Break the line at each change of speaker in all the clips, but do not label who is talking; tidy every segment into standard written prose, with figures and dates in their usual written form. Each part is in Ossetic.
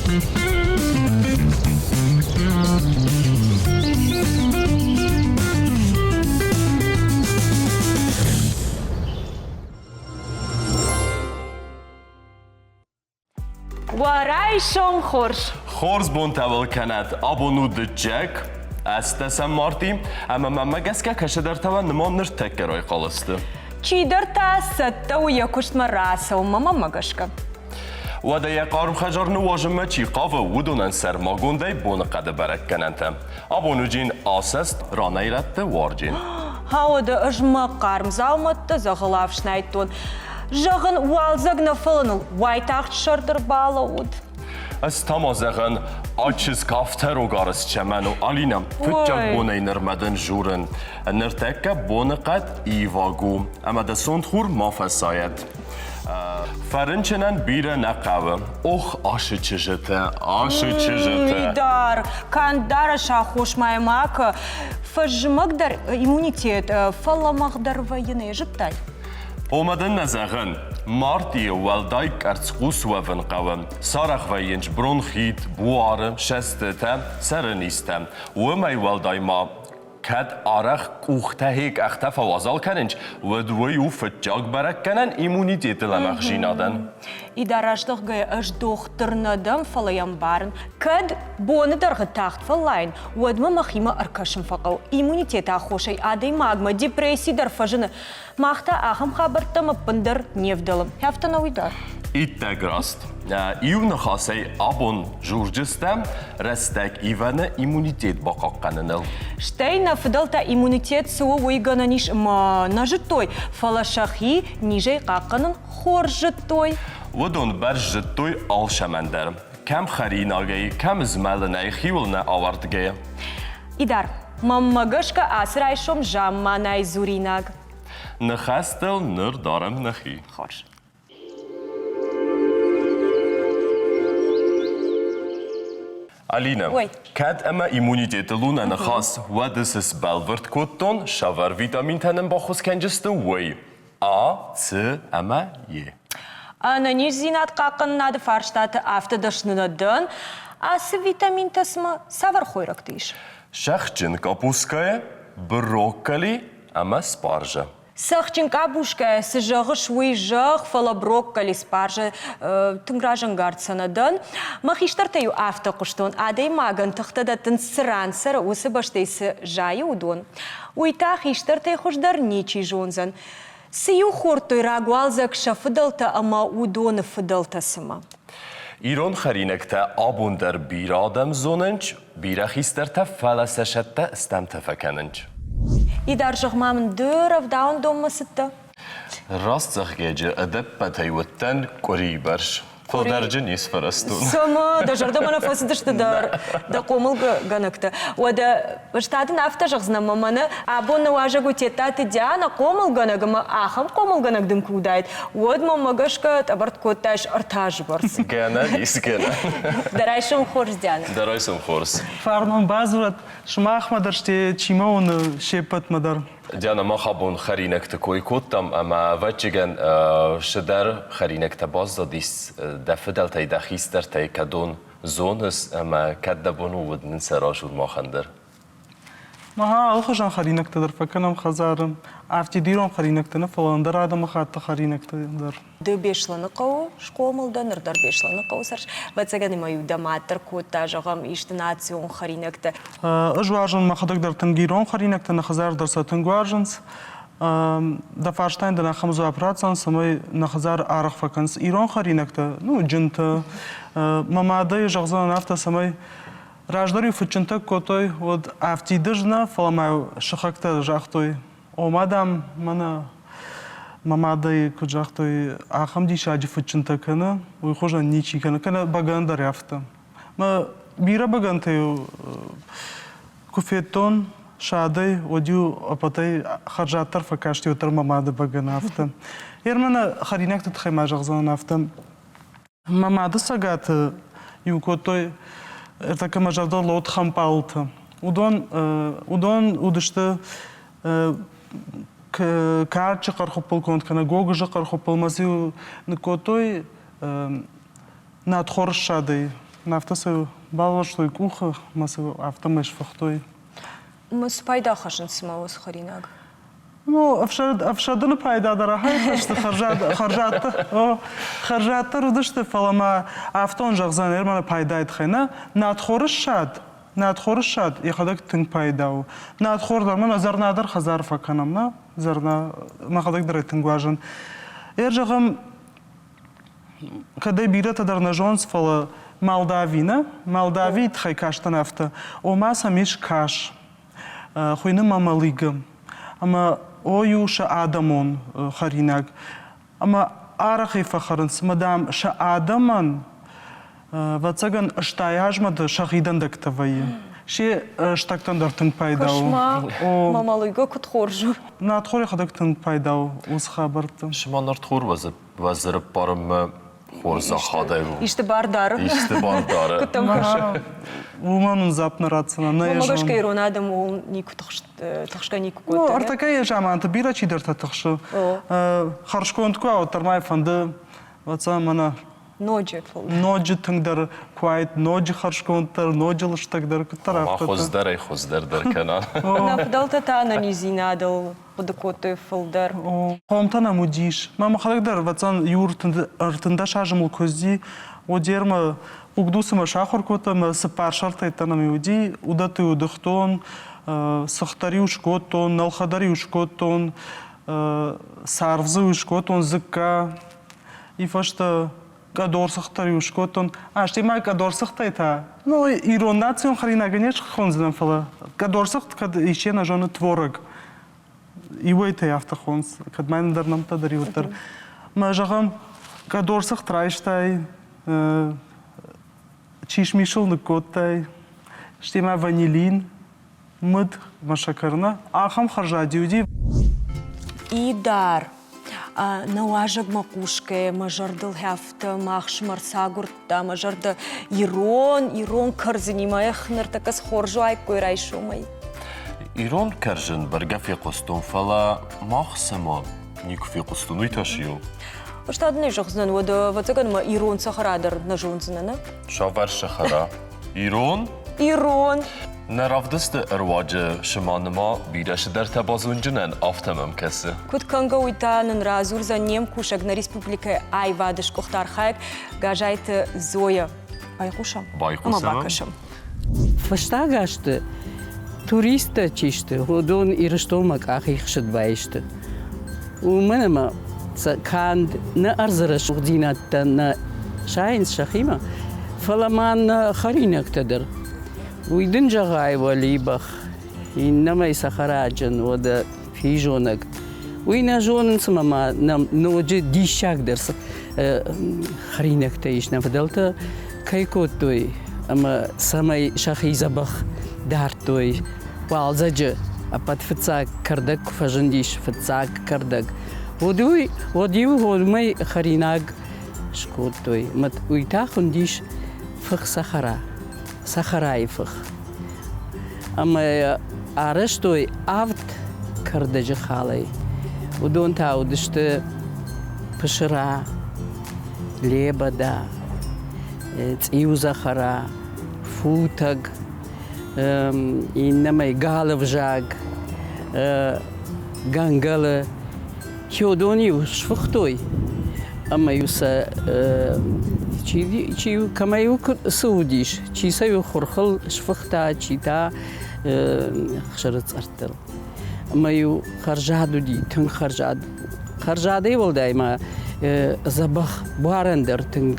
Уӕ райсом хорз!
Хорз бонтӕ уыл кӕнӕд! Абон у дыджджӕг, ӕстӕсӕм марти, ӕмӕ мӕнмӕ гӕсгӕ кӕсыдӕртӕ уӕ нымон ныртӕккӕ райхъал сты.
Чидӕр та цӕттӕ у йӕ куыстмӕ рацӕуынмӕ, мӕнмӕ гӕсгӕ.
Уӕдӕ йӕ хъарм хӕдзар ныуазынмӕ чи хъавы, уыдонӕн сӕрмагондӕй боныхъӕды бӕрӕггӕнӕнтӕ. Абон уыджин асӕст ранӕй-рӕтты уарджин.
Уӕдӕ ӕз мӕ хъарм дзаумӕттӕ дзӕгъӕл ӕфснайдтон. Зӕгъын, уалдзӕг нӕ фӕлӕ ныл уайтагъд сӕрд ӕрбалӕууыд.
Ӕз та ма зӕгъын, а чызг афтӕ рогарыс чӕмӕн у, Алинӕ, фыццаг бонӕй нырмӕ дын журын. Ныртӕккӕ боныхъӕд иваг у, ӕмӕ дӕ сонт хур ма фӕсайӕд. Фӕрынчынӕн бирӕ нӕ хъӕуы. Ох, ашы чызджытӕ, ашы чызджытӕ.
Идар, канд дарӕс аххосмӕ ма кӕ. Фӕззымӕг дӕр иммунитет фӕлӕмӕгъдӕр вӕййы, нӕ зыдтай?
Омӕ дын нӕ зӕгъын, мартъийы уӕлдай къӕрцхъус уӕвын хъӕуы. Сарӕх вӕййынц бронхит, буары сӕстытӕ, сӕры низтӕ. Уымӕй уӕлдай ма кӕд арӕх къухтӕ хи къӕхтӕ фӕуазал кӕнынц, уӕд уый у фыццаг бӕрӕггӕнӕн иммунитеты лӕмӕгъдзинадӕн.
Идар раздӕхгӕйӕ ӕз дохтыр нӕ дӕн, фӕлӕ йӕ ӕмбарын. Кӕд боны дӕргъы тагъд фӕллайын, уӕд мӕ мӕхимӕ ӕркӕсын фӕхъӕуы. Иммунитеты аххосӕй адӕймагмӕ депресси дӕр фӕзыны. Мах та ахӕм хабӕрттӕм ӕппындӕр не вдӕлы. Афтӕ нӕ уый дӕр.
Иттӕг раст. Иу ныхасӕй абон журджыстӕм рӕстӕг ивӕны иммунитет бахъахъхъӕныныл.
Стӕй нӕ фыдӕлтӕ иммунитет цы у, уый гӕнӕн ис ӕмӕ нӕ зыдтой, фӕлӕ сӕхи низӕй хъахъхъӕнын хорз зыдтой.
Уыдон бӕрз зыдтой алцӕмӕн дӕр. Кӕм хӕринагӕй, кӕм змӕлынӕй хиуыл нӕ ауӕрдгӕйӕ.
Идар, мӕнмӕ гӕсгӕ ацы райсом замманай дзуринаг.
Ныхӕстыл ныр дарӕм нӕхи.
Хорз.
Алинӕ,
Ой.
кӕд ӕмӕ иммунитетыл у нӕ ныхас, уӕд цы сбӕлвырд кодтон, сӕвӕр витаминтӕ нын баххуыс кӕнджысты, уый. А, С ӕмӕ Е.
Ӕнӕниздзинад хъахъхъӕнынады фарстаты афтӕ дӕсны нӕ дӕн. Ацы витаминтӕ цымӕ цавӕр хойрӕгты ис?
Сӕхджын къапускӕйы, брокколи ӕмӕ спаржӕ.
Цӕхджын къабускӕйӕ цы зӕгъыс, уый зӕгъ, фӕлӕ брокколи, спаржӕ тынг разӕнгард сӕ нӕ дӕн. Мӕ хистӕртӕ-иу афтӕ хъуыстон, адӕймагӕн тыхтӕ дӕттынц цы ран цӕры, уыцы бӕстӕй цы зайы, уыдон. Уый та хистӕртӕй хуыздӕр ничи зондзӕн. Цы-иу хордтой рагуалдзӕг сӕ фыдӕлтӕ ӕмӕ уыдоны фыдӕлтӕ цымӕ?
Ирон хӕринӕгтӕ абон дӕр бирӕ адӕм зонынц, бирӕ хистӕртӕ, фӕлӕ сӕ сӕттӕ стӕмтӕ фӕкӕнынц.
Идар, зӕгъ-ма мын, ды рӕвдауӕндонмӕ цыдтӕ?
Раст зӕгъгӕджы ӕдӕппӕтӕй уыдтӕн къуырийы бӕрц. Фылдӕрджы не сфӕрӕзтон.
Цӕмӕ, дӕ зӕрдӕмӕ нӕ фӕцыдысты дӕр дӕ хъомылгӕнӕгтӕ. Уӕдӕ ӕз та дын афтӕ зӕгъдзынӕн, мӕ мӕнӕ абон нӕ уазӕг у Тедтаты Диана, хъомылгӕнӕг ӕмӕ ахӕм хъомылгӕнӕг дын куы уыдаид, уӕд мӕнмӕ гӕсгӕ тъӕбӕртт кодтаис ӕртӕ азы бӕрц.
Гӕнӕн ис, гӕнӕн.
Дӕ райсом хорз, Диана.
Дӕ райсом хорз.
Фарнон бадзурӕд сымахмӕ дӕр, сте чи мӕ уыны, се ппӕтмӕ дӕр.
Диана, мах абон хӕринӕгты кой кодтам ӕмӕ, ӕвӕццӕгӕн, цыдӕр хӕринӕгтӕ баззадис дӕ фыдӕлтӕй, дӕ хистӕртӕй, кӕдон зоныс ӕмӕ кӕд дӕ бон у, уӕд нын сӕ разур махӕн дӕр.
Махӕн алыхуызон хӕринӕгтӕ дӕр фӕкӕнӕм хӕдзары. Афтид ирон хӕринӕгтӕ нӕ, фӕлӕ ӕндӕр адӕмыхатты хӕринӕгтӕ дӕр.
Ды Беслӕныхъӕуы схъомыл дӕ, ныр дӕр Беслӕныхъӕуы цӕрыс. Ӕвӕццӕгӕн ӕмӕ-иу дӕ мад дӕр кодта, зӕгъӕм, исты национ хӕринӕгтӕ.
Ӕз уарзын мӕхӕдӕг дӕр тынг ирон хӕринӕгтӕ, нӕ хӕдзар дӕр сӕ тынг уарзынц. Дӕ фарстайӕн дын ахӕм дзуапп ратдзӕн, цӕмӕй нӕ хӕдзар арӕх фӕкӕнынц ирон хӕринӕгтӕ, ну, джынтӕ. Мӕ мадӕй зӕгъдзӕнӕн афтӕ, цӕмӕй раздӕр-иу фыдджынтӕ кодтой, уӕд афтид ӕз нӕ, фӕлӕ ма сыхӕгтӕ загътой, Ома, дам, мӕнӕ мӕ мадӕй куыд загътой, ахӕм диссаджы фыдджынтӕ кӕны, уый хуызӕн ничи кӕны, кӕнӕ бӕгӕны дӕр афтӕ. Мӕ бирӕ бӕгӕнтӕ-иу куы федтон садӕй, уӕд-иу ӕппӕтӕй хӕрзаддӕр фӕкасти уӕддӕр мӕ мады бӕгӕны афтӕ. Ермӕнӕ хӕринӕгты тыххӕй ма зӕгъдзӕнӕн афтӕ. Мӕ мады цӕгаты иу кодтой ӕртӕккӕ мӕ зӕрдыл лӕуд хӕмпӕлты. Уыдон, уыдон уыдысты карчы хъӕрхуыппыл конд кӕнӕ гогызы хъӕрхуыппыл мӕ дзы-иу ныккодтой надхор ссадӕй. Афтӕ сӕ балвӕстой къухы ӕмӕ сӕ афтӕмӕй сфыхтой.
Ӕмӕ цы пайда хӕссынц цымӕ уыцы хӕринаг?
Ну, ӕфсадыны пайда дӕр ахӕм сты, хӕрзаддӕр уыдысты, фӕлӕ ма афтон зӕгъдзӕн, ӕрмӕ пайдайы тыххӕй нӕ. Надхоры ссад, надхоры ссад йӕхӕдӕг тынг пайда у. Надхор дӕр, мӕнӕ зӕрна дӕр хӕдзар фӕкӕнӕм, нӕ? Зӕрна мӕхӕдӕг дӕр ӕй тынг уарзын. Ӕр зӕгъӕм, кӕд ӕй бирӕтӕ дӕр нӕ зонынц, фӕлӕ Молдави, нӕ? Молдавийы тыххӕй кастӕн афтӕ, ома сӕм ис кас, хуыйны мамалыгы. Ӕмӕ ой у сӕ адӕмон хӕринаг. Ӕмӕ арӕхӕй фӕхӕрынц, ӕмӕ, дам, сӕ адӕмӕн, ӕвӕццӕгӕн, 80 азмӕ дӕр сӕхи дӕндӕгтӕ вӕййы. Се стӕгтӕн дӕр тынг пайда у.
Кӕс-ма, мамалыга куыд хорз у.
Нартхор йӕхӕдӕг тынг пайда у уыцы хабӕртты.
Цыма нартхор уӕззӕрыппарынмӕ хорзӕхадӕй у.
Исты бар дары.
Исты бар дары.
Куыд дӕм кӕсы?
Уымӕн ын дзуапп нӕ ратдзынӕн. Нӕ
Уымӕ гӕсгӕ ирон адӕм ууыл никуы тыхсгӕ никуы кодтой.
Ну, ӕртӕккӕ йӕ заманты бирӕ чидӕртӕ тыхсы. Хӕрзконд куы уа, уӕддӕр ма йӕ фӕнды, ӕвӕццӕгӕн, мӕнӕ
Ноджы фылдӕр.
Ноджы тынгдӕр куы уаид, ноджы хӕрзконддӕр, ноджы лыстӕгдӕр, куыддӕр афтӕ.
Хуыздӕрӕй хуыздӕр дӕр кӕна.
Нӕ фыдӕлтӕ та ӕнӕниздзинадыл хъуыды кодтой фылдӕр.
Хъомтӕ нӕм уыдис. Мӕ мӕхӕдӕг дӕр, ӕвӕццӕгӕн, иу 13 азы мыл куы уыди, уӕд мӕ хъугдуцы мӕ сахуыр кодта ӕмӕ цыппар сӕртӕй нӕм уыди, уыдӕтты-иу дыгътон, цыхт дӕр-иу скодтон, нӕлхӕ дӕр-иу скодтон, царв дзы-иу скодтон, дзыкка. И фӕстӕ къӕдорцыхт дӕр-иу скодтон. Стӕй ма къӕдорцыхтӕй та, ну, ирон национ хӕринагӕн не схондзынӕн, фӕлӕ къӕдорцыхт кӕд исчи нӕ зоны творог. Иуӕйтӕй афтӕ хонынц, кӕд ма ӕндӕр нӕмттӕ дӕр иуӕддӕр. Мӕ зӕгъӕм, къӕдорцыхт райстай, чисмисыл ныккодтай, стӕй ма ванилин, мыд ӕмӕ сӕкӕр нӕ, ахӕм хӕрзад уыди.
Идар, нӕ уазӕгмӕ хъусгӕ, мӕ зӕрдыл хӕфтӕ, махсмӕ рцагуырдта, мӕ зӕрдӕ ирон, ирон кӕрдзынимӕ, эх, ныртӕккӕ цы хорз уаиккой райсомӕй.
Ирон кӕрзын бӕргӕ фехъуыстон, фӕлӕ мах цыма никуы фехъуыстон, уый та цы у?
Ӕз та дын ӕй зӕгъдзынӕн, уӕд, ӕвӕццӕгӕн, мӕ ирон цӕхӕра дӕр нӕ зондзынӕ, нӕ?
Цавӕр сахара? Ирон?
Ирон.
Нӕ равдысты ӕруаджы сыманыма бирӕ цыдӕртӕ базонджынӕн, афтӕ мӕм кӕсы.
Куыд кӕнгӕ, уый та нын радзурдзӕн не мкусӕг нӕ республикӕйы аивады сгуыхт архайӕг Газайты Зоя. Байхъусӕм?
Байхъусӕм.
Ӕмӕ бакӕсӕм.
Фӕстаг азты туристтӕ чи сты, уыдон Ирыстонмӕ къахихсыд баисты. Уымӕн ӕмӕ сӕ канд нӕ ӕрдзы рӕсугъддзинӕдтӕ нӕ сайынц сӕхимӕ, фӕлӕ ма нӕ хӕринӕгтӕ дӕр. Уый дын зӕгъай уӕлибӕх, иннӕмӕй цӕхӕраджын, уӕдӕ физонӕг. Уый нӕ зонынц ӕмӕ ма нӕм ноджы диссагдӕр хӕринӕгтӕ ис, нӕ фыдӕлтӕ кӕй кодтой ӕмӕ цӕмӕй сӕхи дзӕбӕх дардтой. Уалдзӕджы ӕппӕт фыццаг кӕрдӕг куы фӕзындис, фыццаг кӕрдӕг, уӕд уый, уӕд-иу уымӕй хӕринаг скодтой. Уый та хуындис фых цӕхӕра, цӕхӕрайы фых. Ӕмӕ арӕзтой авд кӕрдӕджы халӕй. Уыдон та уыдысты пысыра, лебӕда, цъиудзӕхӕра, футӕг, иннӕмӕй галы взаг, гӕнгӕлы. Уыдон-иу сфыхтой ӕмӕ-иу сӕ чи, чи кӕмӕ-иу цы уыдис, чи сӕ-иу хурхыл сфыхта, чи та хсыры цъӕрттыл. Ӕмӕ-иу хӕрзад уыди, тынг хӕрзад. Хӕрзадӕй уӕлдай ма дзӕбӕх буарӕн дӕр тынг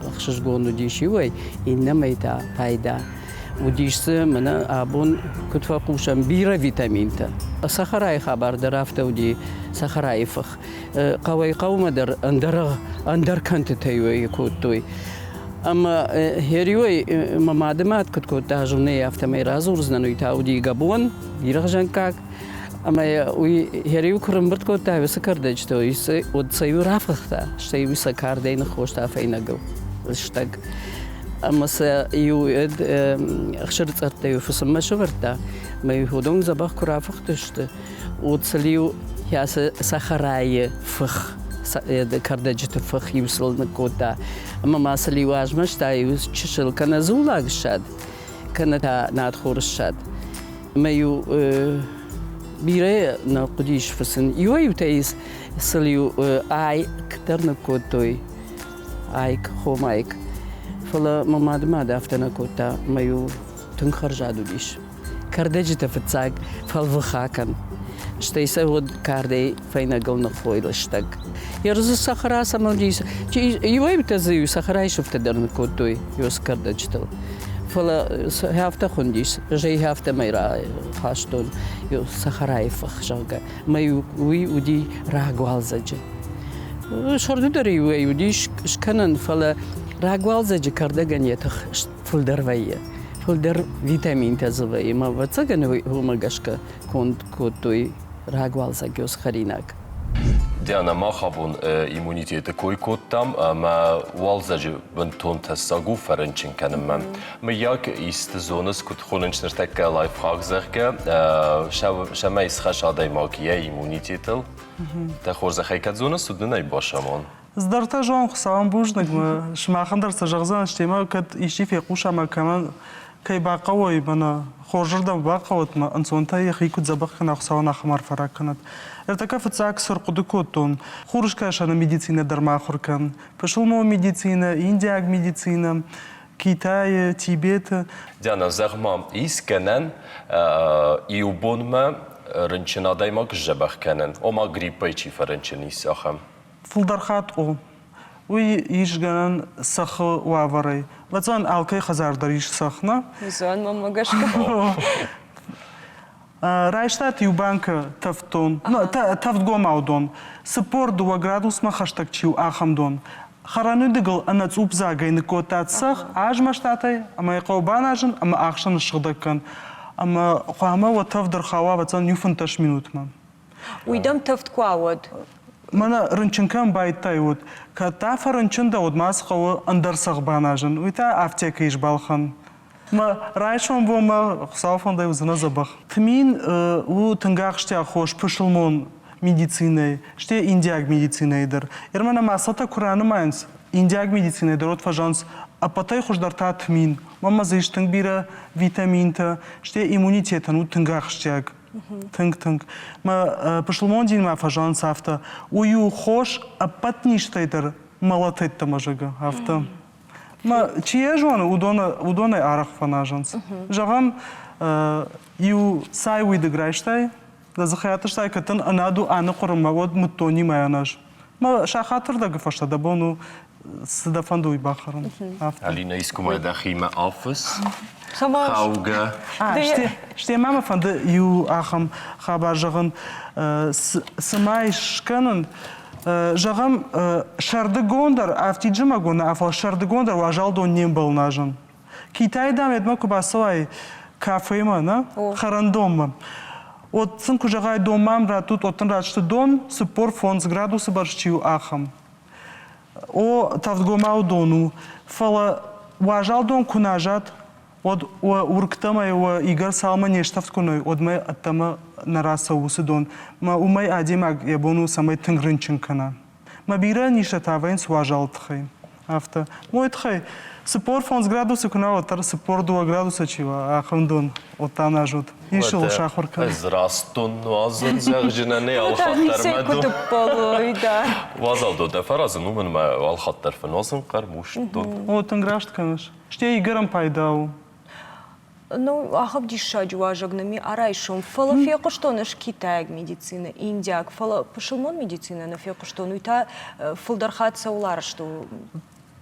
ӕхсызгон уыдис иуӕй, иннӕмӕй та пайда. Уыдис дзы, мӕнӕ абон куыд фӕхъусӕм, бирӕ витаминтӕ. Цӕхӕрайы хабар дӕр афтӕ уыди, цӕхӕрайы фых. Хъӕуӕй хъӕумӕ дӕр ӕндӕр, ӕндӕр кӕнтытӕ кодтой. Ӕмӕ хериуӕй мӕ мады мад куыд кодта, зонӕй афтӕмӕй радзурдзынӕн, уый та уыди Габон, бирӕгъзӕнггаг. Ӕмӕ уый хериу куы рымбырд кодта уыцы кӕрдӕджытӕ, уӕд сӕ иу рафыхта, стӕй-иу сӕ кардӕй ныххоста фӕйнӕгыл лыстӕг. Ӕмӕ сӕ иу ӕхсыры цъӕрттӕ-иу фысыммӕ сӕвӕрдта, ӕмӕ-иу уыдон дзӕбӕх куы рафыхтысты, уӕд сыл-иу йӕ цӕхӕрайы фых. Кӕрдӕджыты фых-иу сыл ныккодта. Ӕмӕ ма сыл-иу азмӕста-иу чысыл кӕнӕ дзуллаг ссад, кӕнӕ та надхор ссад. Ӕмӕ-иу бирӕ нӕ хъуыдис фыцын. Иуӕй-иутӕ сыл-иу айк дӕр ныккодтой, айк, хом айк. Фӕлӕ мӕ мадымад афтӕ нӕ кодта, ӕмӕ-иу тынг хӕрзад уыдис. Кӕрдӕджытӕ фыццаг фӕлвых акӕн, стӕй сӕ уӕд кардӕй фӕйнӕгыл ныххой лыстӕг. Ердзы цӕхӕра цӕмӕн уыдис? Иуӕй-иутӕ дзы-иу цӕхӕрайы сыфтӕ дӕр ныккодтой ёс кӕрдӕджытыл. Фӕлӕ афтӕ хуындис, зӕй афтӕмӕй рахастон цӕхӕрайы фых, зӕгъгӕ. Мӕ уый уыди рагуалдзӕджы. Сӕрды дӕр-иу ӕй уыдис скӕнӕн, фӕлӕ рагуалдзӕджы кӕрдӕгӕн йӕ тых фылдӕр вӕййы, фылдӕр витаминтӕ дзы вӕййы. Мӕ ӕвӕццӕгӕн, уымӕ гӕсгӕ конд кодтой рагуалдзӕг хӕринаг.
Диана, мах абон иммунитеты кой кодтам ӕмӕ уалдзӕджы бынтон тӕссаг у фӕрынчын кӕнынмӕ. Мыййаг, исты зоныс, куыд хонынц ныртӕккӕ лайфхак, зӕгъгӕ, цӕмӕй схӕс адӕймаг йӕ иммунитетыл? Дӕ хорзӕхӕй кӕд зоныс, уыд нын ӕй басамон.
Цыдӕртӕ зон, Хуыцауӕн бузныг, сымахӕн дӕр цы зӕгъдзӕн, стӕй кӕд исчи фехъуса ӕмӕ кӕмӕн кӕй бахъӕуой, мӕнӕ хорзырдӕм бахъӕуӕд мӕ ӕнцонтӕй йӕхи куыд дзӕбӕх кӕна, Хуыцауӕн ахӕм арфӕ ракӕнӕд. Ӕртӕккӕ фыццаг цы рхъуыды кодтон, Хурыскӕсӕны медицинӕ дӕр ма ахуыр кӕн. Пысылмон медицинӕ, индиаг медицинӕ, Китайы, Тибеты.
Диана, зӕгъ-ма, ис гӕнӕн иу бонмӕ рынчын адӕймаг сдзӕбӕх кӕнын, ома гриппӕй чи фӕрынчын ис, ахӕм?
Фылдӕр хатт о. Уый ис гӕнӕн цӕххы уавӕрӕй. Ӕвӕццӕгӕн, алкӕй хӕдзар дӕр ис цӕхх, нӕ?
Уыдзӕн, мӕнмӕ гӕсгӕ.
Райстат иу банкӕ тӕвддон, тӕвдгомау дон, 42 градусмӕ хӕстӕг чи у, ахӕм дон. Хӕрӕнуыдыгыл ӕнӕцъупдзагӕй ныккодтат цӕхх, азмӕстат ӕй, ӕмӕ йӕ хъӕуы баназын ӕмӕ ӕхсӕн ссыгъдӕг кӕн. Ӕмӕ хъуамӕ уӕ тӕвд ӕрхауа, ӕвӕццӕгӕн, иу 15 минутмӕ.
Уый дӕм тӕвд куы ауад.
Мӕнӕ рынчын кӕм байдтай, уӕд. Кӕд та фӕрынчын дӕ, уӕд ма цы хъӕуы ӕндӕр цӕхх баназын, уый та афтекӕй ис балхӕн. Мӕ райсом бонмӕ Хуыцауы фӕндӕй уыдзынӕ дзӕбӕх. Тмин у тынг ахсджиаг хос пысылмон медицинӕйы, стӕй индиаг медицинӕйы дӕр. Ермӕн ӕмӕ цӕтӕ куы ранымайынц, индиаг медицинӕйы дӕр уӕд фӕзӕгъынц, ӕппӕтӕй хуыздӕр та тмин. Уымӕн дзы ис тынг бирӕ витаминтӕ, стӕй иммунитетӕн у тынг ахсджиаг. Тынг-тынг. Мӕ пысылмон динмӕ фӕзӕгъынц афтӕ, уый у хос ӕппӕт низтӕй дӕр мӕлӕт ӕддӕмӕ зӕгъы, афтӕ. Мӕ чи йӕ зоны, уыдонӕй арӕх фӕназынц. Зӕгъӕм, иу цай уидыг райстай, дӕ дзыхӕй атъыстай, кӕд дын ӕнад у аныхъуырынмӕ, уӕд мыддонимӕ аназ. Мӕ сахатырдӕгы фӕстӕ дӕ бон у цы дӕ фӕнды, уый бахӕрын.
Алина, искуы дӕхимӕ афыс? Хаугӕ.
Стӕй ма мӕ фӕнды иу ахӕм хабар зӕгъын, цыма скӕнын, зӕгъӕм, сӕрдыгон дӕр, афтид зымӕгон нӕ, фӕлӕ сӕрдыгон дӕр уазал дон не мбӕлы нуазын. Китайы дам едмӕ куы бацӕуай кафемӕ, нӕ, хӕрӕндонмӕ, уӕд сын куы зӕгъай, дон мӕм раттут, уӕд дын ратдзысты дон, 45 градусы бӕрц чи у, ахӕм. О, тӕвдгомау дон у, фӕлӕ уазал дон куы назат, уӕд уӕ уыргтӕ ӕмӕ уӕ игӕр цалынмӕ не стӕвд кӕной, уӕдмӕ ӕддӕмӕ нӕ рацӕуы уыцы дон. Мӕ уымӕй адӕймаг йӕ бон у, цӕмӕй тынг рынчын кӕна. Мӕ бирӕ низтӕ та вӕййынц уазалы тыххӕй. Афтӕ. Уой тыххӕй 45 градусы куы нӕ уӕддӕр 42 градусы чи уа, ахӕм дон уӕдта нӕзут. Ис ыл сахуыр кӕн.
Ӕз раст дон нуазын, зӕгъджынӕн нӕ алхатт дӕр мӕ дон. Уазал дон дӕ фӕразын, уымӕн мӕ алхатт дӕр фӕнуазын хъӕрмуст дон.
О, тынг раст кӕныс. Стӕй игӕрӕн пайда у.
Ну, ахӕм диссаджы уазӕг нӕм и арайсом. Фӕлӕ фехъуыстон ӕз китайаг медицинӕ, индиаг, фӕлӕ пысылмон медицинӕ нӕ фехъуыстон. Уый та фылдӕр хатт цӕуыл арӕзт у?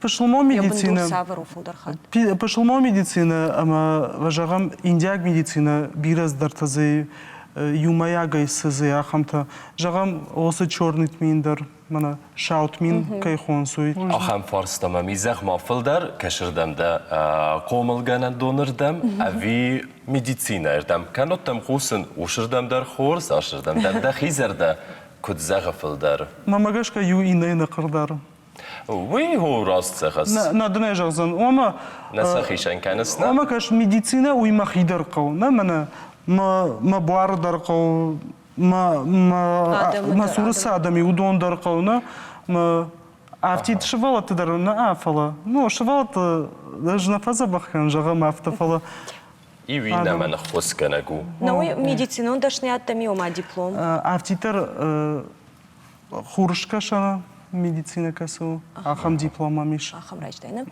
Пысылмон медицинӕ.
Цавӕр у фылдӕр хатт?
Пысылмон медицинӕ ӕмӕ, зӕгъӕм, индиаг медицинӕ бирӕ цыдӕртӕ дзы иумӕйагӕй цы дзы ахӕмтӕ. Зӕгъӕм, осы черный тмин дӕр мӕнӕ саутмин кӕй хонынц, уый.
Ахӕм фарста мӕм и, зӕгъ-ма, фылдӕр кӕсырдӕм дӕ хъомылгӕнӕндонырдӕм ӕви медицинӕйырдӕм? Кӕннод дӕм хъусын, усырдӕм дӕр хорз, асырдӕм дӕр дӕхи зӕрдӕ куыд зӕгъы фылдӕр?
Мӕнмӕ гӕсгӕ иу иннӕйы нӕ хъыгдары.
Уый у раст зӕгъыс.
Нӕ дын ӕй зӕгъдзӕн. Ома
Нӕ сӕ хицӕн кӕныс, нӕ?
Ома кӕс, медицинӕ уый мӕхи дӕр хъӕуы. Нӕ мӕнӕ мӕ мӕ буары дӕр хъӕуы, мӕ мӕ мӕ цуры цы адӕм и, уыдон дӕр хъӕуы, нӕ? Мӕ афтид сывӕллӕтты дӕр нӕ, фӕлӕ ну сывӕллӕтты ӕз нӕ фӕдзӕбӕх кӕнын, зӕгъӕм афтӕ, фӕлӕ
Иу иннӕмӕ ныххуысгӕнӕг у.
Науи медицинон дӕсныйадтӕм ома диплом.
Афтиддӕр хурыскӕсӕны медицинӕ кӕцы у, ахӕм диплом мӕм ис.
Ахӕм райстай, нӕ?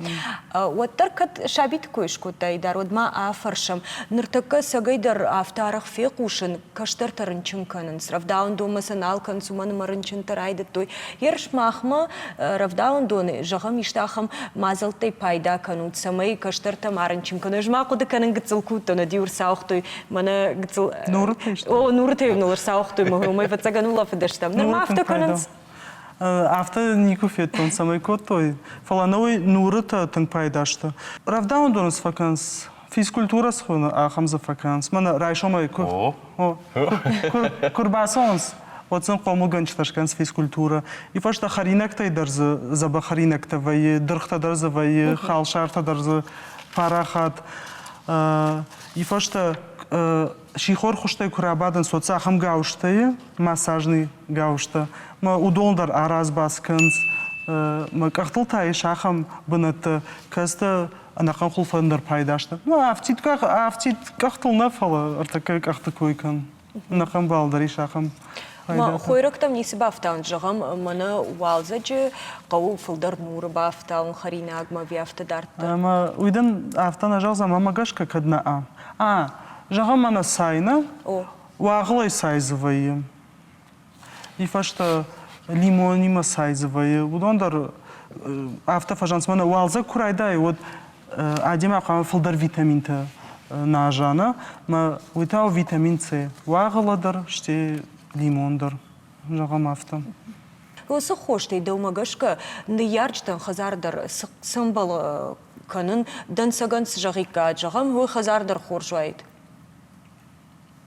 Уӕддӕр кӕд сабиты кой скодтай дӕр, уӕд ма афӕрсӕм. Ныртӕккӕ цӕгӕй дӕр афтӕ арӕх фехъусын, кӕстӕртӕ рынчын кӕнынц, рӕвдауӕндонмӕ сӕ нал кӕнынц, уымӕн ӕмӕ рынчынтӕ райдыдтой. Ерыс махмӕ рӕвдауӕндоны, зӕгъӕм, исты ахӕм мадзӕлттӕй пайда кӕнут, цӕмӕй кӕстӕртӕ ма рынчын кӕной. Ӕз ма хъуыды кӕнын гыццыл куыдтӕн, уӕд-иу ӕрцауыгътой мӕнӕ гыццыл...
Нурытӕ сты?
О, нурытӕ-иу ныл ӕрцауыгътой, мӕ уымӕй ӕвӕццӕгӕн улӕфыдыстӕм. Ныр ма афтӕ кӕнынц?
Афтӕ никуы федтон, цӕмӕй кодтой, фӕлӕ нӕуый нурытӕ тынг пайда сты. Рӕвдауӕндоны цы фӕкӕнынц, физкультурӕ цы хуыны, ахӕм дзы фӕкӕнынц. Мӕнӕ райсомӕй куы, куы рбацӕуынц, уӕд сын хъомылгӕнджытӕ скӕнынц физкультурӕ. И фӕстӕ хӕринӕгтӕй дӕр дзы дзӕбӕх хӕринӕгтӕ вӕййы, дыргътӕ дӕр дзы вӕййы, халсартӕ дӕр дзы парахат. И фӕстӕ сихор хуызтӕй куы рабадынц, уӕд сӕ ахӕм гауызтӕй, массажный гауызтӕ, мӕ уыдон дӕр араз-баз кӕнынц. Мӕ къӕхтыл та ис ахӕм бынӕттӕ, кӕцытӕ ӕнӕхъӕн хуылфӕн дӕр пайда сты. Ну, афтид, афтид къӕхтыл нӕ, фӕлӕ ӕртӕккӕ къӕхты кой кӕн. Ӕнӕхъӕн бал дӕр ис ахӕм
Ма хойрӕгтӕм ницы бафтауын, зӕгъӕм, мӕнӕ уалдзӕджы хъӕуы фылдӕр нуры бафтауын хӕринагмӕ ӕви афтӕ дарддӕр?
Ӕмӕ уый дын афтӕ нӕ зӕгъдзӕн, мӕмӕ гӕсгӕ кӕд нӕ а. А, зӕгъӕм, мӕнӕ цай нӕ?
О.
Уагъылӕй цай дзы вӕййы. И фӕстӕ лимонимӕ цай дзы вӕййы. Уыдон дӕр афтӕ фӕзӕгъынц, мӕнӕ уалдзӕг куы райдайы, уӕд адӕмӕн хъуамӕ фылдӕр витаминтӕ наза, нӕ? Мӕ уый та у витамин С. Уагъылӕ дӕр, стӕй лимон дӕр, зӕгъӕм афтӕ.
Уыцы хостӕй дӕумӕ гӕсгӕ ныййарджытӕн хӕдзар дӕр цы ӕмбӕлы кӕнын, дӕнцӕгӕн цы зӕгъиккат, зӕгъӕм, уый хӕдзар дӕр хорз уаид?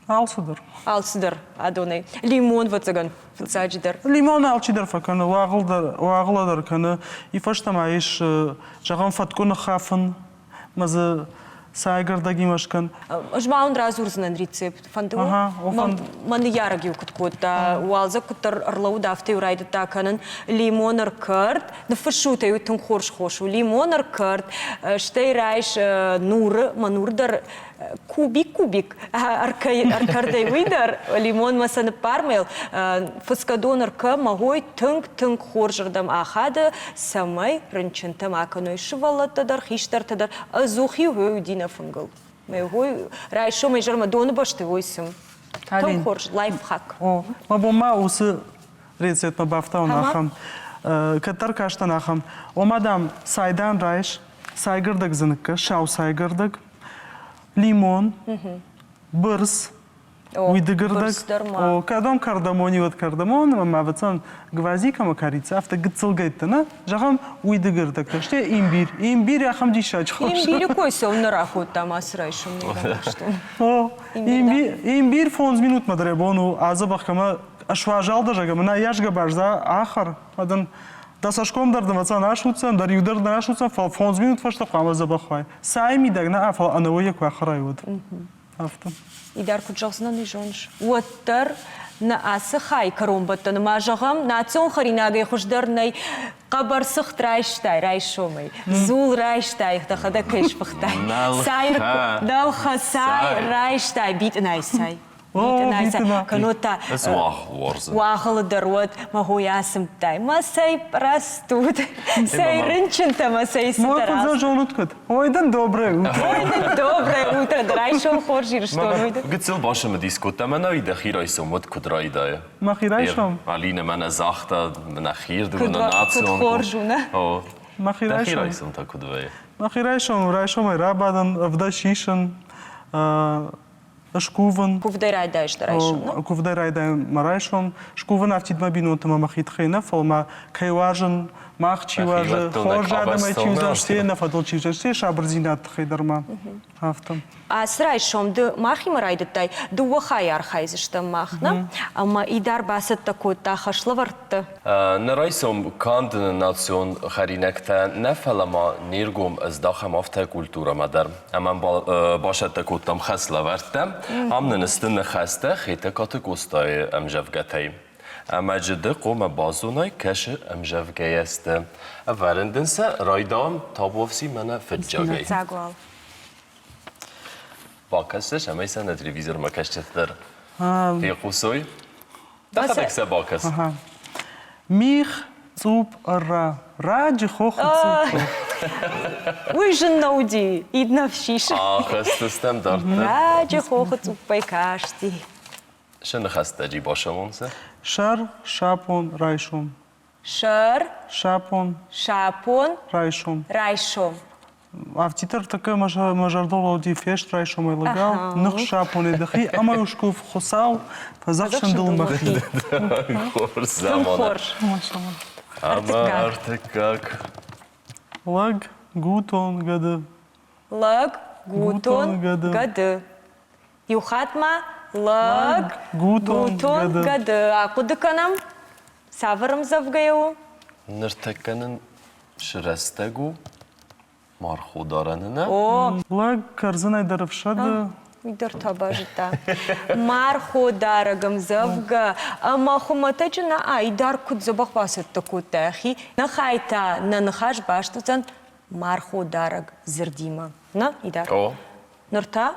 Алцыдӕр.
Алцыдӕр адонӕй. Лимон, ӕвӕццӕгӕн, фыццаджыдӕр.
Лимон алчидӕр фӕкӕны, уагъылӕ дӕр кӕны. И фӕстӕмӕ ис, зӕгъӕм, фӕткъуы ныххафын, мӕ дзы цайгӕрдӕгимӕ скӕн.
Ӕз ма уын радзурдзынӕн рецепт. Фӕнды мӕ ныййарӕг-иу куыд кодта, уалдзӕг куыддӕр ӕрлӕууыд, афтӕ-иу райдыдта кӕнын лимон ӕркӕрд, ныффыссут ӕй, уый тынг хорз хос у, лимон ӕркӕрд, стӕй райс нуры, мӕ нур дӕр кубик-кубик ӕркӕрдӕй уый дӕр, лимонмӕ сӕ ныппармӕ, фыцгӕ дон ӕркӕ, мӕгой тынг-тынг хорзырдӕм ахады, цӕмӕй рынчынтӕ ма кӕной сывӕллӕттӕ дӕр, хистӕртӕ дӕр. Ӕдзух-иу уый уыди нӕ фынгыл. Мӕгой райсомӕй изӕрмӕ доны бӕсты уый цым. Тынг хорз, лайфхак.
О, мӕ бон ма уыцы рецептмӕ бафтауын ахӕм. Кӕддӕр кастӕн ахӕм. Ома, дам, цайдан райс, цайгӕрдӕг дзы ныккӕс, сау цайгӕрдӕг, лимон, бырс, уидыгырдӕг. О, кӕдӕм кардамони, уӕд кардамон, ӕмӕ ӕвӕццӕгӕн гвоздика ӕмӕ корица афтӕ гыццылгӕйттӕ нӕ, зӕгъӕм, уидыгырдӕгтӕ, стӕй имбирь. Имбирь ахӕм диссаджы хорз.
Имбиры кой цӕуылнӕ ракодтам ацы райсом не
О, имбирь фондз минутмӕ дӕр йӕ бон у адзӕбӕх кӕмӕ суазал дӕ зӕгъӕм, ӕнӕ йасгӕ базза ахӕр, ӕмӕ дын Дӕ цӕсгом дӕр дын ӕвӕццӕгӕн асудздзӕн, дӕр иу дӕр нӕ асудздзӕн, фӕлӕ фондз минут фӕстӕ хъуамӕ дзӕбӕх уай. Цайы мидӕг нӕ, фӕлӕ ӕнӕуый йӕ куы ахӕрай, уӕд. Афтӕ.
Идар куыд зӕгъдзынӕн, уый зоныс? Уӕддӕр нӕ ацы хай кӕронбӕттӕны ма зӕгъӕм, национ хӕринагӕй хуыздӕр нӕй. Хъӕбӕр цыхт райстай райсомӕй, дзул райстай, дӕхӕдӕг кӕй сфыхтай. Цай, нӕлхӕ цай райстай, битъынайы цай. Кӕннод та уагъылы дӕр уӕд мӕ хойы ацымдтай. Мӕ цӕй растут, цӕй рынчынтӕ мӕ цӕй цыдӕр.
Мой зонут куыд? Ой дын доброе утро.
Ой дын доброе утро. Райсом хорз Ирыстон.
Гыццыл бацымыдис кодта, мӕнӕ уый дӕхи райсом уӕд куыд райдайы?
Мӕхи райсом?
Алинӕ мӕнӕ загъта, нӕхирдыгон национ.
Куыд хорз у, нӕ?
Мӕхи
райсом. Дӕхи райсом та куыд вӕййы?
Мӕхи райсом райсомӕй рабадын, ӕвдӕ сисын, скувын.
Куывдӕй райдайыс дӕ райсом?
Куывдӕй райдайын мӕ райсом. Скувын афтид мӕ бинонты мӕ мӕхи тыххӕй нӕ, фӕлӕ ма кӕй уарзын, мах чи уарзы, хорз адӕмӕй чи уыдзӕн, стӕй нӕ фӕдыл чи уыдзӕн, стӕй сабырдзинад тыххӕй дӕр ма. Афтӕ.
Ацы райсом ды махимӕ райдыдтай, дыууӕ хайы архайдзыстӕм мах, нӕ? Ӕмӕ Идар бацӕттӕ кодта хӕслӕвӕрдтӕ.
Нӕ райсом канд национ хӕринӕгтӕ нӕ, фӕлӕ ма не ргом ӕздахӕм афтӕ культурӕмӕ дӕр. Ӕмӕ бацӕттӕ кодтам хӕслӕвӕрдтӕ. Ам нын сты ныхӕстӕ Хетӕгкаты Къостайы ӕмзӕвгӕтӕй. Ӕмӕ джыды хъомӕ базонай кӕсы ӕмзӕвгӕйӕ сты. Ӕвӕрын дын сӕ райдауӕм табуафси мӕнӕ фыццагӕй.
Фыццаг уал.
Бакӕсыс ӕмӕ сӕ нӕ телевизормӕ кӕсджытӕ дӕр фехъусой. Дӕхӕдӕг сӕ бакӕс.
Мих, цъупп, ӕрра, раджы хохы цъупп.
Уый зын нӕ уыди, иднӕ фсис.
Ахӕсдзыстӕм дарддӕр.
Раджы хохы цъуппӕй касти.
Сӕ ныхӕстӕ басӕуынц.
Сӕр, сапон, райсом.
Сӕр.
Сапон.
Сапон.
Райсом.
Райсом.
Афтиддӕр тӕккӕ мӕ зӕрдыл уыди фест райсомӕй лӕгау, ных сапонӕй дӕхи ӕмӕ скув Хуыцау, фӕдзӕхсын дыл мӕхи.
Хорз замана.
Хорз.
Ӕмӕ ӕртыккаг.
Лӕг, гутон, гӕды.
Лӕг, гутон, гӕды. Иу хатт ма лӕг, гутон, гӕды. Ахъуыды кӕнӕм, цавӕр ӕмдзӕвгӕ у?
Ныртӕккӕ нын цы рӕстӕг у марходарӕны нӕ?
О!
Лӕг кӕрдзынӕй дӕр ӕфсады.
Уый дӕр та базыдта. Марходарӕг ӕмдзӕвгӕ ӕмӕ хуымӕтӕджы нӕ Айдар куыд дзӕбӕх бацӕттӕ кодта йӕхи. Ныхай та нӕ ныхас баст уыдзӕн марходарӕг дзырдимӕ. Нӕ, Идар?
О.
Ныр та?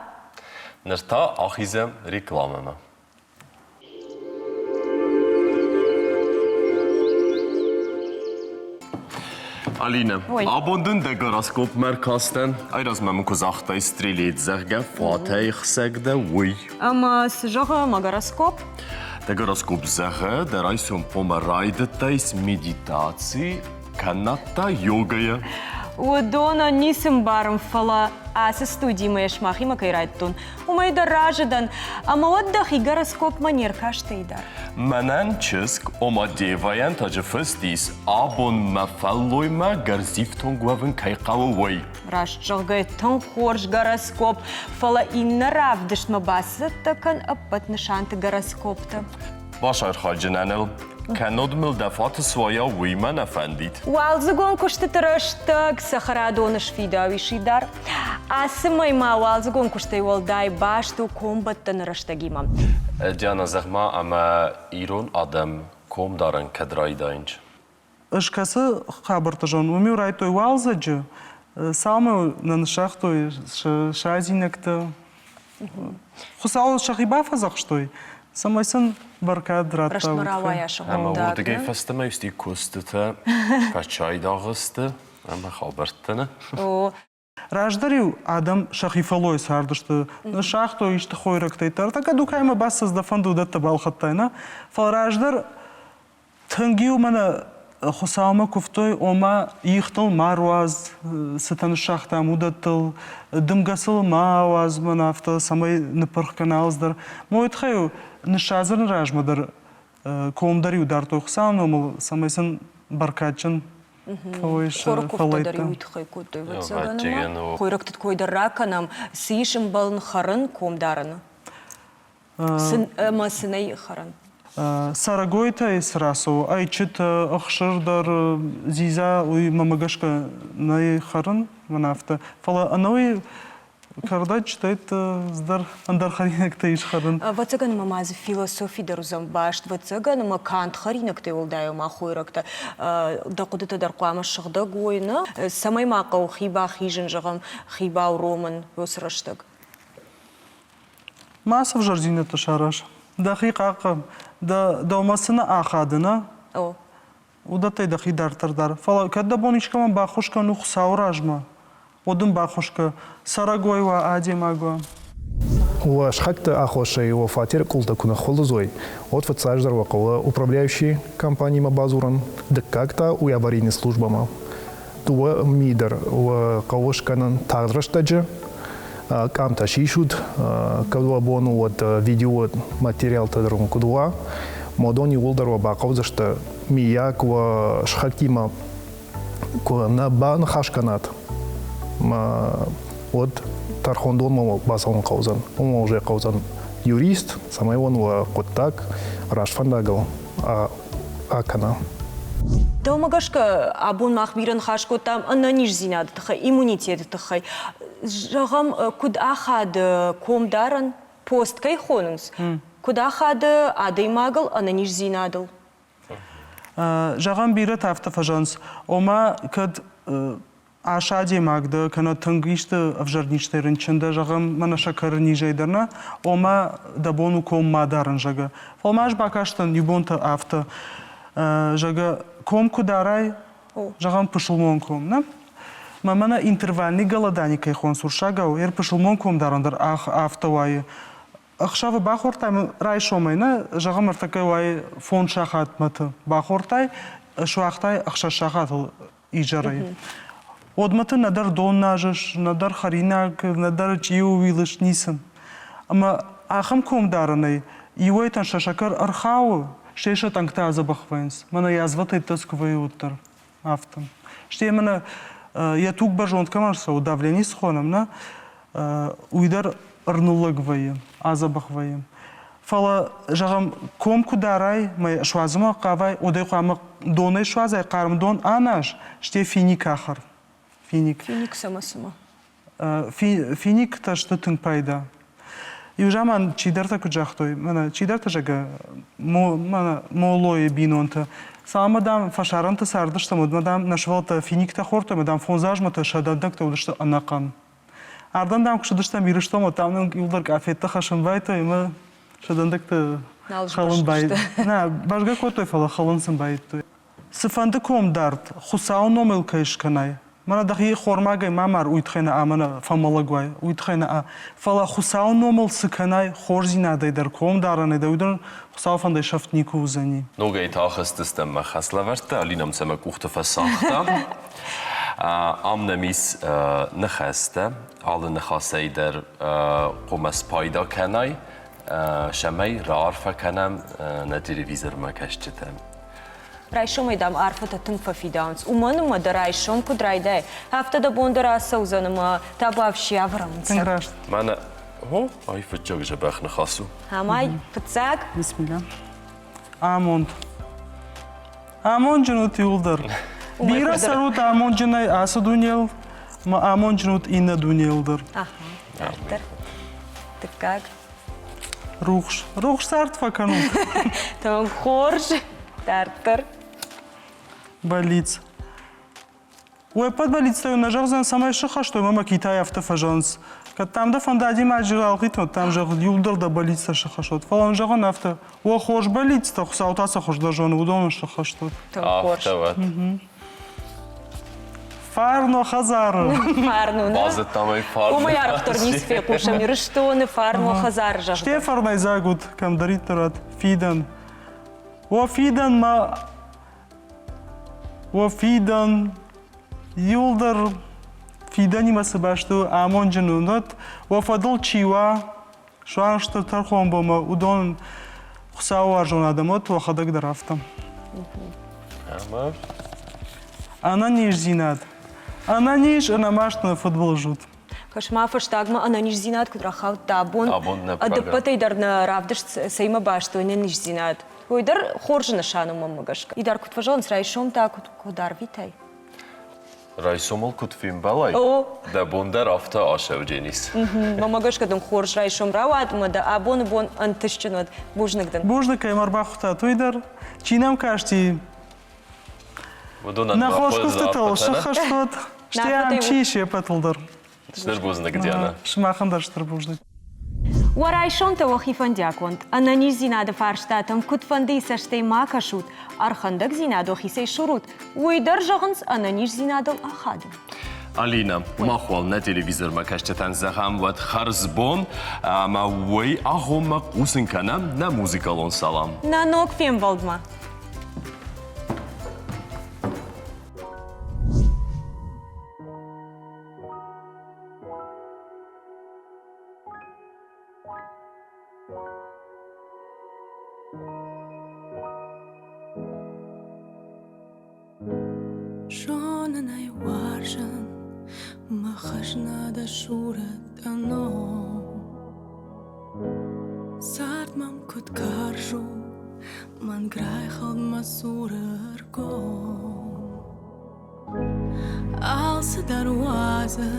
Ныр та ахизӕм рекламӕмӕ. Алина, абон дын дӕ гороскопмӕ ӕркастӕн. Айразмӕ мын куы загътай стрелец, зӕгъгӕ, фатӕй хсӕг дӕ, уый.
Ӕмӕ цы зӕгъы мӕ гороскоп?
Дӕ гороскоп зӕгъы, дӕ райсом хъуамӕ райдыдтай медитаци кӕнӕд та йогӕйӕ.
Уыдонӕн ницы мбарын, фӕлӕ ацы студимӕ сымахимӕ кӕй райдыдтон, уымӕй дӕр разы дӕн. Ӕмӕ уӕд дӕхи гороскопмӕ не ркастӕй дӕр.
Мӕнӕн чызг, ома Девайӕн таджы фыст ис, абон мӕ фӕллоймӕ гӕрзифтонг уӕвын кӕй хъӕуы, уый.
Раст зӕгъгӕ, тынг хорз гороскоп, фӕлӕ иннӕ равдыстмӕ бацӕттӕ кӕн ӕппӕт нысанты гороскоптӕ.
Басархайджынӕн ыл, кӕннод мыл дӕ фаты суайа, уый мӕ нӕ фӕндид.
Уалдзыгон куыстыты рӕстӕг цӕхӕрадоны сфидауи сидар. Ацы мӕй ма уалдзыгон куыстӕй уӕлдай баст у комбӕттӕны рӕстӕгимӕ.
Диана, зӕгъ-ма, ӕмӕ ирон адӕм комдарӕн кӕд райдайынц?
Ӕз кӕцы хабӕртты зонын, уым-иу райдыдтой уалдзӕджы, цалынмӕ нӕ ныссагътой садзинӕгтӕ. Хуыцауыл сӕхи бафӕдзӕхстой, цӕмӕй сын бӕркад радта.
Рӕстмӕ рауайа сӕ
Ӕмӕ уырдыгӕй фӕстӕмӕ исти куыстытӕ фӕчайдагъ сты ӕмӕ хабӕрттӕ нӕ?
О,
Раздӕр-иу адӕм сӕхи фӕллойы цардысты, сагътой исты хойрӕгтӕй дӕр. Тӕккӕ дукаимӕ бацыд, дӕ фӕнды уыдӕттӕ балхӕдтай, нӕ? Фӕлӕ раздӕр тынг-иу мӕнӕ Хуыцаумӕ куывтой, ома ихтыл ма руадз, цытӕ ныссагътам, уыдӕттыл, дымгӕ сыл ма ауадз, мӕнӕ афтӕ, цӕмӕй ныппырх кӕна алцыдӕр. Мой тыххӕй ныссадзыны размӕ дӕр ком дӕр-иу дардтой Хуыцауы номыл, цӕмӕй сын бӕркадджын
Хоры куывдтӕ дӕр уый тыххӕй кодтой, ӕвӕццӕгӕн, ӕмӕ хойрӕгты кой дӕр ракӕнӕм, цы ис ӕмбӕлын хӕрын комдарыны? Ӕмӕ цы нӕй хӕрын?
Цӕрӕгойтӕй цы рацӕуы, ӕйчытӕ, ӕхсыр дӕр, дзидза, уый мӕмӕ гӕсгӕ нӕй хӕрын, мӕн афтӕ. Фӕлӕ ӕнӕуый Кӕрдӕджытӕй дӕр ӕндӕр хӕринӕгтӕ ис хӕрын.
Ӕвӕццӕгӕн ӕмӕ ма дзы философи дӕр уыдзӕн баст. Ӕвӕццӕгӕн ӕмӕ канд хӕринӕгтӕй уӕлдай ма хойрӕгтӕ дӕ хъуыдытӕ дӕр хъуамӕ сыгъдӕг уой, нӕ? Цӕмӕй ма хъӕуы хи бахизын, зӕгъӕм, хи бауромын уыцы рӕстӕг?
Ма цы ӕвзӕрдзинӕдтӕ сараз. Дӕхи хъахъхъӕ. Дӕ дӕумӕ цы нӕ ахады, нӕ?
О.
Уыдӕттӕй дӕхи дарддӕр дар. Фӕлӕ кӕд дӕ бон искӕмӕн баххуыс кӕн у Хуыцауы размӕ, уӕд ын баххуыс кӕ. Цӕрӕгой уа, адӕймаг уа.
Уӕ сыхӕгты аххосӕй уӕ фатеры къултӕ куы ныххуылыдз уой, уӕд фыццаджыдӕр уӕ хъӕуы управляющий компанимӕ бадзурын, дыккаг та уый аварийный службӕмӕ. Дыууӕ ми дӕр уӕ хъӕуы скӕнын тагъд рӕстӕджы, къамтӕ сисут, кӕд уӕ бон у, уӕд видеоматериалтӕ дӕр уын куыд уа. Модон иууылдӕр уӕ бахъӕудзысты, миййаг уӕ сыхӕгтимӕ куы нӕ баныхас кӕнат, уӕд тӕрхондонмӕ бацӕуын хъӕудзӕн. Уымӕ уже хъӕудзӕн юрист, цӕмӕй уын уӕ хъуыддаг раст фӕндагыл акӕна.
Дӕумӕ гӕсгӕ, абон мах бирӕ ныхас кодтам ӕнӕниздзинады тыххӕй, иммунитеты тыххӕй. Зӕгъӕм, куыд ахады комдарӕн, пост кӕй хонынц, Куыд ахады адӕймагыл ӕнӕниздзинадыл?
Зӕгъӕм, бирӕтӕ афтӕ фӕзӕгъынц, ома кӕд ас адӕймаг дӕ кӕнӕ тынг исты ӕвзӕр низтӕй рынчын дӕ, зӕгъӕм, мӕнӕ сӕкӕры низӕй дӕр нӕ, ома дӕ бон у ком ма дарын, зӕгъгӕ. Фӕлӕ ма ӕз бакастӕн иу бонтӕ афтӕ, зӕгъгӕ, ком куы дарай, зӕгъӕм, пысылмон ком, нӕ? Мӕ мӕнӕ интервальный голодание кӕй хонынц урсагау, ӕр пысылмон ком дарӕн дӕр афтӕ уайы. Ӕхсӕвы бахордтай райсомӕй, нӕ, зӕгъӕм, ӕртӕккӕ уайы фондз сахатмӕты бахордтай, суагътай ӕхсӕз сахатыл изӕрӕй. Уӕдмӕ ты нӕдӕр дон назыс, нӕдӕр хӕринаг, нӕдӕр чъиу уилыс, ницы. Ӕмӕ ахӕм комдарӕнӕй иуӕйтӕн сӕ сӕкӕр ӕрхауы, стӕй сӕ тъӕнгтӕ адзӕбӕх вӕййынц. Мӕнӕ язвӕтӕй куы вӕййы, уӕддӕр афтӕ. Стӕй мӕнӕ йӕ туг бӕрзонд кӕмӕн ссӕуы, давлени цы хонӕм, нӕ, уый дӕр ӕрныллӕг вӕййы, адзӕбӕх вӕййы. Фӕлӕ, зӕгъӕм, ком куы дарай, мӕ суадзынмӕ хъавай, уӕд ӕй хъуамӕ донӕй суадзай, хъарм дон аназ, стӕй финик ахӕр. Финик.
Финик цӕмӕ цымӕ?
Финиктӕ сты тынг пайда. Иу заман чидӕртӕ куыд загътой, мӕнӕ чидӕртӕ, зӕгъгӕ, мӕнӕ моллойы бинонтӕ, цалынмӕ, дам, фӕсарӕнты цардыстӕм, уӕдмӕ, дам, нӕ сывӕллӕттӕ финиктӕ хордтой ӕмӕ, дам, фондз азмӕ та сӕ дӕндӕгтӕ уыдысты ӕнӕхъӕн. Ардӕм, дам, куы цыдыстӕм Ирыстонмӕ, там нын иуылдӕр къафеттӕ хӕссын байдыдтой ӕмӕ сӕ дӕндӕгтӕ хӕлын байдыдтой. Нӕ, бӕзгӕ кодтой, фӕлӕ хӕлын сын байдыдтой. Цыфӕнды комдард Хуыцауы номыл кӕй скӕнай, мӕнӕ дӕхи хормагӕй ма мар, уый тыххӕй нӕ ӕмӕ нӕ фӕмӕлӕг уай, уый тыххӕй нӕ. Фӕлӕ Хуыцауы номыл цы кӕнай, хорздзинадӕй дӕр, комдарӕнӕй дӕр, уый дӕр Хуыцауы фӕндӕй сӕфт никуы уыдзӕни.
Ногӕй та ахызтыстӕм мӕ хӕслӕвӕрдтӕ, Алинӕ мӕ мӕ къухты фӕсагъта. Ам нӕм ис ныхӕстӕ, алы ныхасӕй дӕр хъуамӕ спайда кӕнай, цӕмӕй раарфӕ кӕнӕм нӕ телевизормӕ кӕсджытӕн.
Райсомӕй, дам, арфӕтӕ тынг фӕфидауынц. Уымӕн ӕмӕ дӕ райсом куыд райдай, афтӕ дӕ бон дӕр ацӕудзӕн ӕмӕ табуафси ӕвӕрӕм.
Тынг раст.
Мӕнӕ, о, ай фыццаг дзӕбӕх ныхас у.
Амай, фыццаг.
Бисмилла. Амонд. Амонджын ут иуылдӕр. Бирӕ цӕрут амонджынӕй ацы дунейыл, ӕмӕ амонджын ут иннӕ дунейыл дӕр.
Аха, дарддӕр. Дыккаг.
Рухс. Рухс цард фӕкӕнут.
Тынг хорз. Дарддӕр.
Бӕллиц. Уе ппӕт бӕллицтӕ нӕ зӕгъдзӕн, цӕмӕй сыхӕстой, ӕмӕ Китай афтӕ фӕзӕгъынц. Кӕд дӕм дӕ фӕнды адӕймаджы ралгъитын, уӕд дӕм зӕгъ, иуылдӕр дӕ бӕллицтӕ сыхӕссот. Фӕлӕ уын зӕгъын афтӕ, уӕ хорз бӕллицтӕ, Хуыцау та сӕ хуыздӕр зоны, уыдонӕн сыхӕстут.
Тынг хорз.
Афтӕ уӕд.
Фарно хӕдзары.
Фарно, нӕ?
Базыдтам ӕй фарн.
Уымӕй арӕхдӕр ницы фехъусӕм Ирыстоны фарно хӕдзары, зӕгъгӕ.
Сте фӕрнӕйдзаг уыд кӕмдӕриддӕр уӕд фидӕн. О фидӕн ма О фидӕн, иуылдӕр фидӕнимӕ цы бӕсты у, амонджын у, уӕд уӕ фӕдыл чи уа, суанг стыр тӕрхонбонмӕ, уыдон Хуыцауы уарзон адӕм уӕд уӕхӕдӕг дӕр афтӕ.
Ӕмӕ?
Ӕнӕниздзинад. Ӕнӕниз, ӕнӕмаст нӕ фыдбылыз ут.
Кӕс-ма, фӕстагмӕ ӕнӕниздзинад куыд рахаудта абон,
абон нӕ
ӕдӕппӕтӕй дӕр нӕ равдыст цӕимӕ баст у ӕнӕниздзинад. Уый дӕр хорз нысан у мӕнмӕ гӕсгӕ. Идар куыд фӕзӕгъынц, райсом та куыд, куыд арвитай?
Райсомыл куыд фембӕлай, дӕ бон дӕр афтӕ асӕудженис.
Мӕнмӕ гӕсгӕ дын хорз райсом рауад ӕмӕ дӕ абоны бон ӕнтыстджын уӕд. Бузныг дын.
Бузныг, кӕй мӕ ӕрбахуыдтат, уый дӕр. Чи нӕм касти,
Уыдонӕн
нӕ хорз куыстытыл сӕххӕст уӕд, стӕй ам чи ис, се ппӕтыл дӕр.
Стыр бузныг, Диана.
Сымахӕн дӕр стыр бузныг.
Уӕ райсомтӕ уӕхи фӕндиагонд. Ӕнӕниздзинады фарстатӕм куыдфӕндыйы цӕстӕй ма кӕсут, ӕрхӕндӕгдзинад уӕхицӕй сурут, уый дӕр зӕгъынц ӕнӕниздзинадыл ахады.
Алина, мах уал нӕ телевизормӕ кӕсджытӕн зӕгъӕм, уӕд хӕрзбон ӕмӕ уый агъоммӕ хъусын кӕнӕм нӕ музыкалон салам.
Нӕ ног фембӕлдмӕ!
Зонын ӕй уарзын, мӕ хӕзна дӕ сурӕт дӕ ном. Цард мӕм куыд карз у, мӕнг райхӕлд мӕ цуры ргом. Алцыдӕр уадзы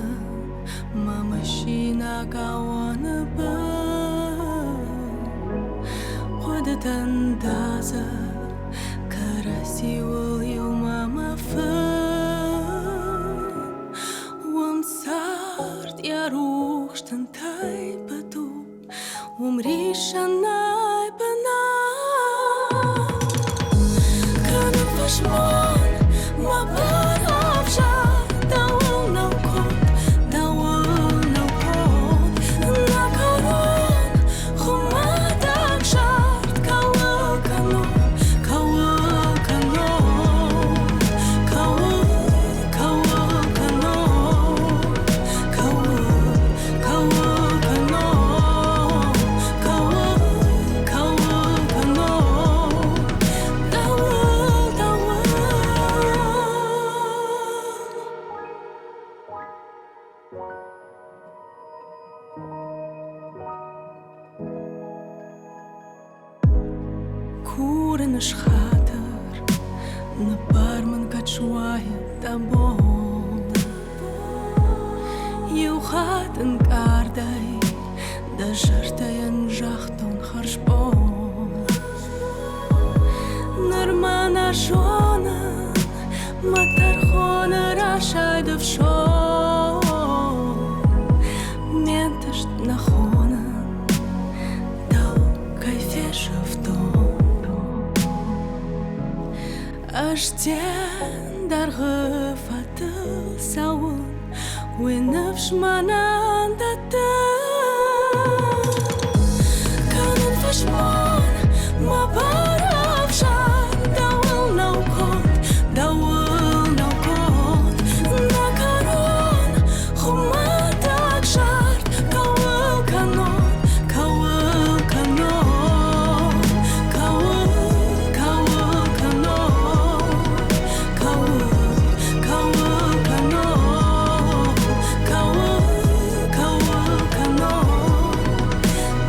мӕ машинӕ гауаны бын. Зӕрдӕтӕ ндадзы кӕрӕдзиуыл иумӕ мӕ фын. Уым цард йӕ рухс тынтӕй быд у, уым риссӕн нӕй бынат. Кӕнын фӕсмон, мӕ барӕвзар, дӕуыл нӕу конд, дӕуыл нӕу конд. Нӕ кӕрон хуымӕтӕг зард кӕуыл кӕнон, кӕуыл кӕнон, кӕуыл, кӕуыл кӕнон, кӕуыл, кӕуыл кӕнон, кӕуыл, кӕуыл кӕнон, дӕуыл, дӕуыл. Курын ысхатыр, ныббар мын, кӕд суаид дӕ бон. Иу хатт ӕнкъардӕй дӕ зӕрдӕйӕн загътон хӕрзбон. Нырма нӕ зонын, мӕ тӕрхоны расайд ӕфсон. Ме нтыст нӕ хонын, дӕу кӕй фесӕфтон. Ӕз дӕн дӕргъы фӕдыл цӕуын, уый ныфс мӕнӕн дӕтты. Кӕнын фӕсмон, мӕ барӕвзар, дӕуыл нӕу конд, дӕуыл нӕу конд. Нӕ кӕрон хуымӕтӕг зард, кӕуыл кӕнон, кӕуыл кӕнон, кӕуыл, кӕуыл кӕнон, кӕуыл, кӕуыл кӕнон, кӕуыл, кӕуыл кӕнон,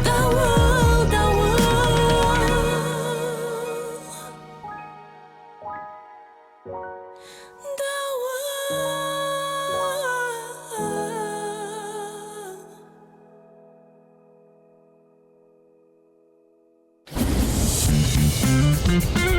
дӕуыл, дӕуыл. Дӕуыл.